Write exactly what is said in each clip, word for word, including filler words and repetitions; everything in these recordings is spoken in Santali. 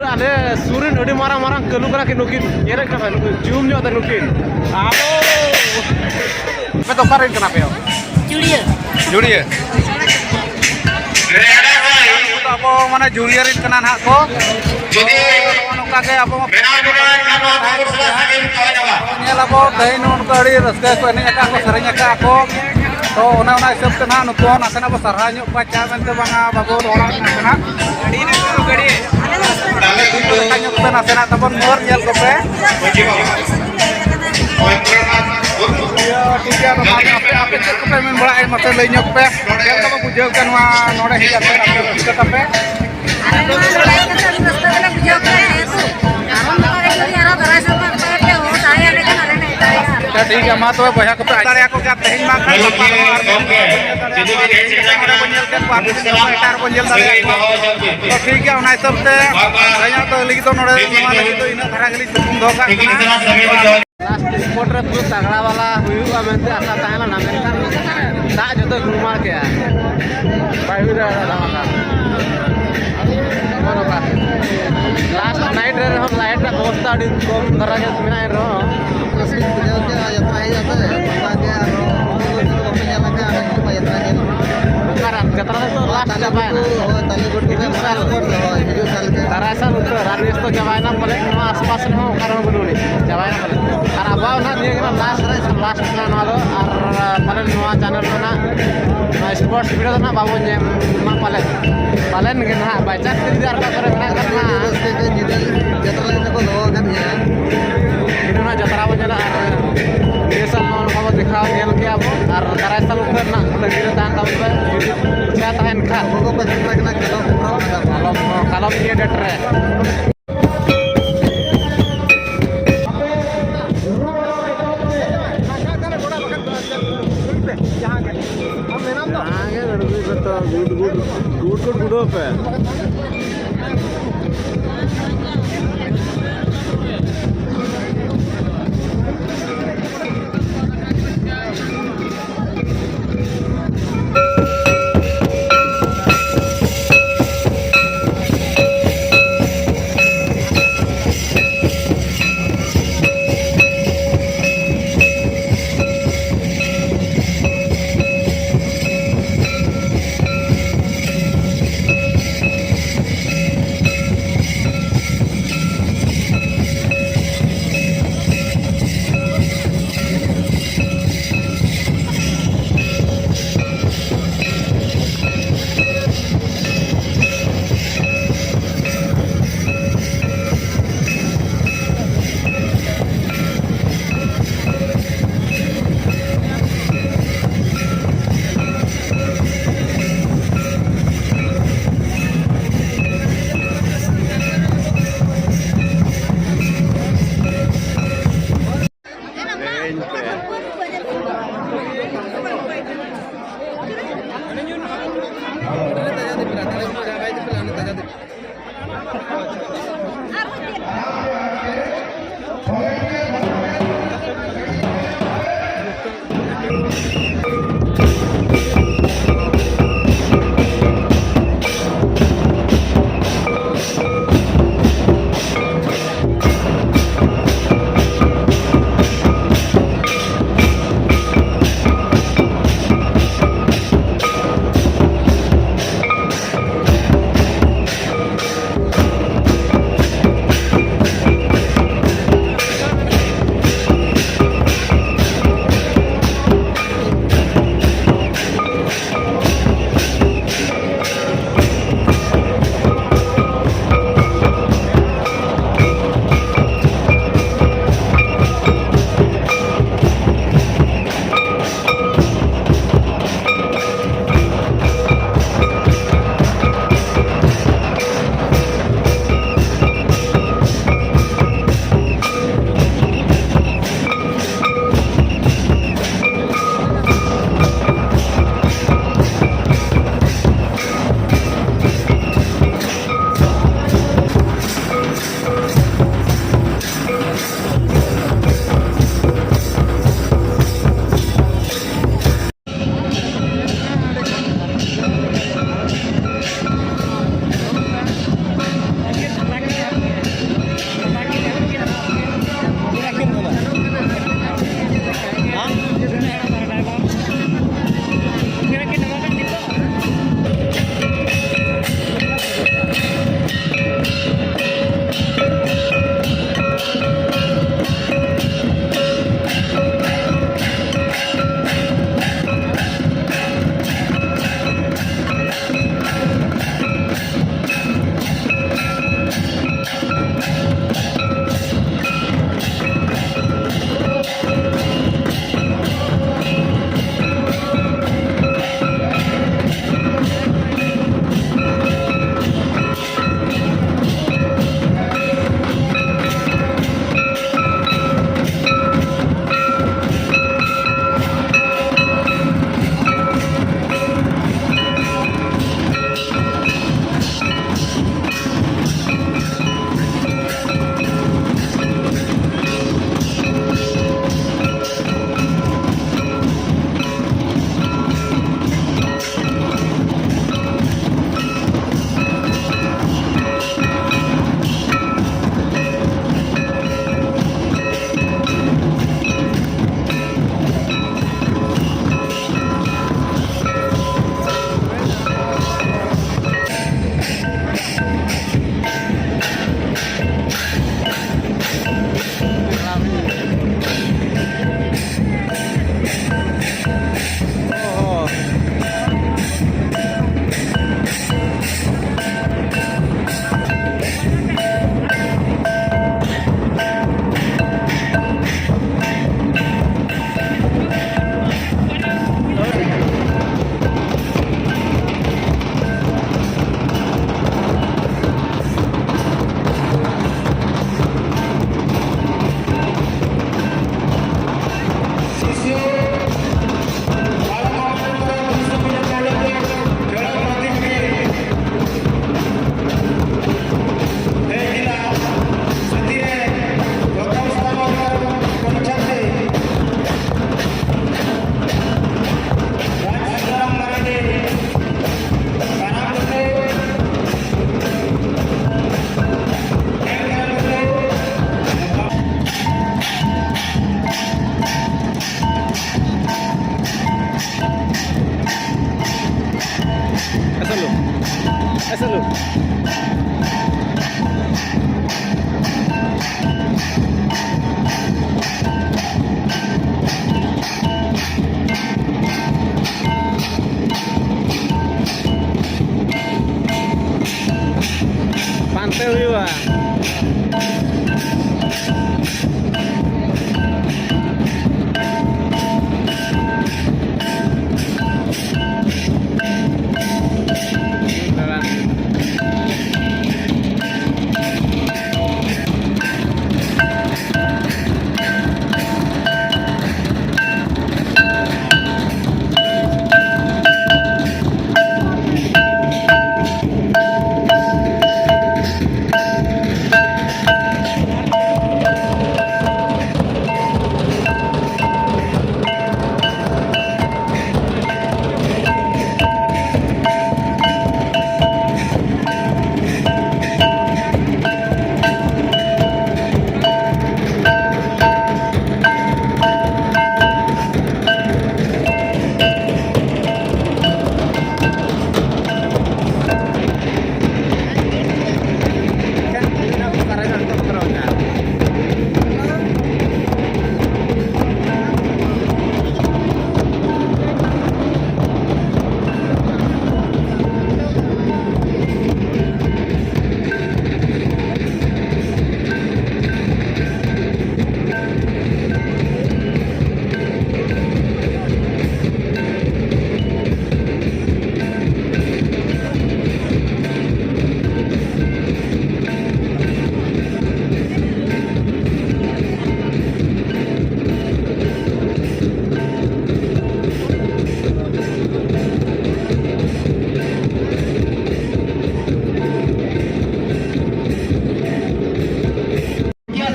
ᱟᱞᱮ ᱥᱩᱨ ᱨᱮᱱ ᱟᱹᱰᱤ ᱢᱟᱨᱟᱝ ᱢᱟᱨᱟᱝ ᱠᱟᱹᱞᱩ ᱠᱟᱱᱟ ᱠᱤᱱ ᱱᱩᱠᱤᱱ᱾ ᱧᱮᱞᱮᱫ ᱠᱚᱣᱟ ᱱᱩᱠᱤᱱ ᱡᱩᱢ ᱧᱚᱜ ᱛᱮ ᱱᱩᱠᱤᱱ᱾ ᱟᱵᱚ ᱟᱯᱮ ᱫᱚ ᱚᱠᱟ ᱨᱮᱱ ᱠᱟᱱᱟ ᱯᱮ? ᱡᱩᱲᱤᱭᱟᱹ᱾ ᱡᱩᱲᱤᱭᱟᱹ᱾ ᱟᱵᱚ ᱢᱟᱱᱮ ᱡᱩᱲᱤᱭᱟᱹ ᱨᱮᱱ ᱠᱟᱱᱟ ᱱᱟᱦᱟᱜ ᱠᱚ᱾ ᱡᱩᱫᱤ ᱱᱚᱜᱼᱚ ᱱᱚᱝᱠᱟ ᱜᱮ ᱟᱵᱚ ᱢᱟ ᱵᱮᱱᱟᱣ ᱡᱩᱲᱤᱭᱟᱹ ᱨᱮᱱ ᱠᱷᱟᱱ ᱱᱚᱣᱟ ᱠᱚ ᱥᱟᱨᱟ ᱥᱟᱺᱜᱤᱧ ᱠᱚ ᱧᱟᱢᱟ᱾ ᱧᱮᱞ ᱟᱵᱚ ᱛᱮᱦᱮᱧ ᱱᱚᱜᱼᱚ ᱱᱚᱝᱠᱟ ᱟᱹᱰᱤ ᱨᱟᱹᱥᱠᱟᱹ ᱠᱚ ᱮᱱᱮᱡ ᱟᱠᱟᱫ ᱠᱚ, ᱥᱮᱨᱮᱧ ᱟᱠᱟᱫ ᱠᱚ᱾ ᱛᱚ ᱚᱱᱮ ᱚᱱᱟ ᱦᱤᱥᱟᱹᱵ ᱛᱮ ᱱᱟᱦᱟᱜ ᱱᱩᱠᱩ ᱦᱚᱸ ᱱᱟᱥᱮᱱᱟᱜ ᱵᱚ ᱥᱟᱨᱦᱟᱣ ᱧᱚᱜ ᱠᱚᱣᱟ, ᱪᱟ ᱢᱮᱱᱛᱮ ᱵᱟᱝᱟ ᱵᱟᱵᱚ ᱨᱚᱲᱟ ᱱᱟᱥᱮᱱᱟᱜ᱾ ᱞᱮᱠᱟ ᱧᱚᱜ ᱯᱮ ᱱᱟᱥᱮᱱᱟᱜ ᱛᱟᱵᱚᱱ ᱢᱚᱨ ᱧᱮᱞ ᱠᱚᱯᱮ᱾ ᱤᱭᱟᱹ, ᱴᱷᱤᱠ ᱜᱮᱭᱟ, ᱟᱫᱚ ᱢᱟ ᱟᱯᱮ, ᱟᱯᱮ ᱪᱮᱫ ᱠᱚᱯᱮ ᱢᱮᱱ ᱵᱟᱲᱟᱭᱮᱫ ᱢᱟᱥᱮ ᱞᱟᱹᱭ ᱧᱚᱜ ᱯᱮ᱾ ᱪᱮᱫ ᱞᱮᱠᱟ ᱯᱮ ᱵᱩᱡᱷᱟᱹᱣ ᱠᱮᱫᱟ ᱱᱚᱣᱟ ᱱᱚᱰᱮ ᱦᱮᱡ ᱠᱟᱛᱮ ᱟᱯᱮ ᱚᱵᱷᱤᱜᱽᱜᱚᱛᱟ ᱯᱮ? ᱟᱞᱮ ᱱᱚᱣᱟ ᱞᱟᱹᱭ ᱠᱟᱛᱮ ᱟᱹᱰᱤ ᱨᱟᱹᱥᱠᱟᱹ ᱜᱮᱞᱮ ᱵᱩᱡᱷᱟᱹᱣ ᱠᱮᱫᱟ, ᱡᱮᱦᱮᱛᱩ ᱟᱨᱦᱚᱸ ᱱᱚᱝᱠᱟ ᱜᱮ ᱡᱩᱫᱤ ᱟᱨᱦᱚᱸ ᱫᱟᱨᱟᱭ ᱥᱮᱨᱢᱟ ᱚᱱᱠᱟ ᱜᱮ ᱯᱮ ᱦᱚᱲ ᱛᱟᱦᱮᱸ ᱞᱮᱱᱠᱷᱟᱱ ᱟᱞᱮ ᱞᱮ ᱮᱴᱟᱜᱟ᱾ ᱟᱪᱪᱷᱟ, ᱴᱷᱤᱠ ᱜᱮᱭᱟ, ᱢᱟ ᱛᱚᱵᱮ ᱵᱚᱭᱦᱟ ᱠᱚᱯᱮ ᱟᱸᱡᱚᱢ ᱫᱟᱲᱮᱭᱟᱠᱚ ᱜᱮᱭᱟ, ᱛᱮᱦᱮᱧ ᱢᱟ ᱠᱷᱟᱱ ᱜᱟᱯᱟ ᱦᱚᱸ ᱟᱨ ᱱᱚᱰᱮ ᱵᱚᱱ ᱧᱮᱞ ᱠᱮᱫ ᱠᱚᱣᱟ, ᱟᱨ ᱢᱤᱫ ᱫᱤᱱ ᱮᱴᱟᱜ ᱨᱮᱵᱚᱱ ᱧᱮᱞ ᱫᱟᱲᱮᱭᱟᱜ ᱠᱚᱣᱟ᱾ ᱛᱚ ᱴᱷᱤᱠ ᱜᱮᱭᱟ, ᱚᱱᱟ ᱦᱤᱥᱟᱹᱵ ᱛᱮ ᱛᱮᱦᱮᱧᱟᱜ ᱫᱚ ᱞᱟᱹᱜᱤᱫ ᱫᱚ ᱱᱚᱰᱮ ᱱᱚᱣᱟ ᱞᱟᱹᱜᱤᱫ ᱫᱚ ᱤᱱᱟᱹᱜ ᱫᱷᱟᱨᱟ ᱜᱮᱞᱤᱧ ᱛᱷᱩᱠᱩᱢ ᱫᱚᱦᱚ ᱠᱟᱜ ᱠᱟᱱᱟ᱾ ᱞᱟᱥᱴ ᱥᱯᱚᱴ ᱨᱮ ᱯᱩᱨᱟᱹ ᱛᱟᱜᱲᱟ ᱵᱟᱞᱟ ᱦᱩᱭᱩᱜᱼᱟ ᱢᱮᱱᱛᱮ ᱟᱥᱟ ᱛᱟᱦᱮᱸ ᱞᱮᱱᱟ, ᱢᱮᱱᱠᱷᱟᱱ ᱫᱟᱜ ᱡᱚᱛᱚ ᱜᱩᱲᱢᱟᱲ ᱠᱮᱜᱼᱟ᱾ ᱵᱟᱭ ᱦᱩᱭ ᱫᱟᱲᱮᱭᱟᱜᱼᱟ ᱫᱷᱟᱢᱟᱠᱟ᱾ ᱞᱟᱥᱴ ᱱᱟᱭᱤᱴ ᱨᱮ ᱨᱮᱦᱚᱸ ᱞᱟᱭᱤᱴ ᱨᱮᱱᱟᱜ ᱵᱮᱵᱚᱥᱛᱷᱟ ᱟᱹᱰᱤ ᱠᱚᱢ ᱫᱷᱟᱨᱟ ᱜᱮ ᱢᱮᱱᱟᱜ ᱮᱱ ᱨᱮᱦᱚᱸ, ᱨᱟᱹᱥᱠᱟᱹᱧ ᱵᱩᱡᱷᱟᱹᱣ ᱠᱮᱜᱼᱟ, ᱡᱚᱛᱚ ᱦᱮᱡ ᱟᱛᱮ ᱚᱱᱠᱟ ᱜᱮ ᱟᱨᱦᱚᱸ ᱵᱟᱠᱚ ᱧᱮᱞ ᱟᱠᱟᱫᱼᱟ, ᱟᱨ ᱦᱤᱡᱩᱜ ᱢᱟ ᱡᱟᱛᱨᱟ ᱧᱮᱞ᱾ ᱚᱠᱟᱨᱮ ᱡᱟᱛᱨᱟ ᱫᱚ ᱞᱟᱥᱴ ᱪᱟᱵᱟᱭᱮᱱᱟ᱾ ᱦᱳᱭ, ᱛᱟᱞᱮ ᱜᱩᱲ ᱦᱤᱡᱩᱜ ᱥᱟᱞ᱾ ᱦᱳᱭ, ᱦᱤᱡᱩᱜ ᱥᱟᱞ ᱜᱮ᱾ ᱫᱟᱨᱟᱭ ᱥᱟᱞ ᱩᱛᱟᱹᱨ, ᱟᱨ ᱱᱮᱥ ᱫᱚ ᱪᱟᱵᱟᱭᱮᱱᱟ ᱯᱟᱞᱮ, ᱱᱚᱣᱟ ᱟᱥᱯᱟᱥ ᱨᱮᱦᱚᱸ ᱚᱠᱟ ᱨᱮᱦᱚᱸ ᱵᱟᱹᱱᱩᱜ ᱟᱹᱱᱤᱡ, ᱪᱟᱵᱟᱭᱮᱱᱟ ᱯᱟᱞᱮ᱾ ᱟᱨ ᱟᱵᱚᱣᱟᱜ ᱚᱱᱟ ᱱᱤᱭᱟᱹ ᱜᱮ ᱞᱟᱥᱴ ᱨᱮ, ᱞᱟᱥᱴ ᱠᱟᱱᱟ ᱱᱚᱣᱟ ᱫᱚ, ᱟᱨ ᱯᱟᱞᱮ ᱱᱚᱣᱟ ᱪᱮᱱᱮᱞ ᱨᱮᱱᱟᱜ ᱱᱚᱣᱟ ᱥᱯᱳᱨᱴᱥ ᱵᱷᱤᱰᱤᱭᱳ ᱫᱚ ᱱᱟᱦᱟᱜ ᱵᱟᱵᱚᱱ ᱧᱮᱞ ᱢᱟ ᱯᱟᱞᱮ, ᱯᱟᱞᱮᱱ ᱜᱮ ᱱᱟᱦᱟᱜ, by chance ᱛᱮ ᱡᱩᱫᱤ ᱟᱨ ᱚᱠᱟ ᱠᱚᱨᱮ ᱢᱮᱱᱟᱜ ᱠᱷᱟᱱ ᱱᱟᱦᱟᱜ᱾ ᱡᱟᱛᱨᱟ ᱞᱮᱠᱟ ᱠᱚ ᱫᱚᱦᱚ ᱟᱠᱟᱫ ᱜᱮᱭᱟ᱾ ᱤᱱᱟᱹ ᱱᱟᱦᱟᱜ ᱡᱟᱛᱨᱟ ᱵᱚᱱ ᱧᱮᱞᱟ ᱟᱨ ᱱᱤᱭᱟᱹ ᱥᱟᱞ ᱱᱚᱜᱼᱚ ᱱᱚᱝᱠᱟ ᱵᱚᱱ ᱫᱮᱠᱷᱟᱣ ᱧᱮᱞ ᱠᱮᱜᱼᱟ ᱵᱚᱱ, ᱟᱨ ᱫᱟᱨᱟᱭ ᱥᱟᱞ ᱩᱛᱟᱹᱨ ᱨᱮᱱᱟᱜ ᱛᱟᱺᱜᱤ ᱨᱮ ᱛᱟᱦᱮᱱ ᱛᱟᱵᱚᱱ ᱯᱮ, ᱡᱩᱫᱤ ᱤᱪᱪᱷᱟ ᱛᱟᱦᱮᱱ ᱠᱷᱟᱱ᱾ ᱠᱟᱞᱚᱢ, ᱠᱟᱞᱚᱢ ᱱᱤᱭᱟᱹ date ᱨᱮ᱾ ᱡᱟᱦᱟᱸ ᱜᱮ ᱜᱩᱰ ᱜᱩᱰ ᱜᱩᱰ ᱜᱩᱰ ᱜᱩᱰᱟᱹᱣ ᱯᱮ᱾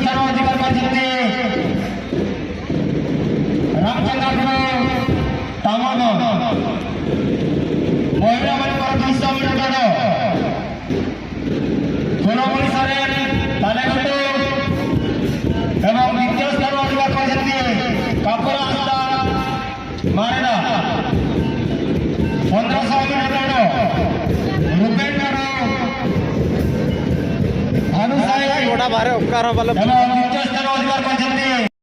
ᱥᱟᱨᱣᱟᱫᱷᱤᱠᱟᱨ ᱢᱟᱹᱡᱷᱤ ᱨᱟᱢᱪᱟᱸᱫᱽ ᱴᱩᱰᱩ, ᱛᱟᱢᱟᱱ, ᱢᱚᱦᱤᱞᱟ ᱢᱚᱱᱤᱯᱩᱨ ᱫᱩᱭᱥᱚ ᱢᱤᱴᱟᱨ ᱫᱟᱹᱲ, ᱥᱳᱞᱳ ᱢᱚᱬᱮ ᱥᱚᱨᱮᱱ, ᱛᱟᱞᱮ ᱜᱷᱩᱴᱩ, ᱮᱵᱚᱝ ᱫᱤᱛᱤᱭᱚ ᱥᱛᱷᱟᱱ ᱚᱫᱷᱤᱠᱟᱨ ᱯᱟᱭᱥᱟᱛᱤ ᱠᱟᱯᱩᱨ ᱦᱟᱸᱥᱫᱟ, ᱢᱟᱨᱮᱱᱟ, ᱯᱚᱱᱫᱽᱨᱚᱥᱚ ᱢᱤᱴᱟᱨ ᱫᱟᱹᱲ, ᱨᱩᱯᱮᱱ ᱴᱩᱰᱩ, ᱵᱷᱟᱱᱩ ᱥᱟᱭ, ᱜᱚᱰᱟ ᱵᱟᱦᱨᱮ ᱚᱠᱟ ᱨᱮᱦᱚᱸ ᱵᱟᱞᱮ ᱮᱵᱚᱝ ᱫᱤᱛᱤᱭᱚ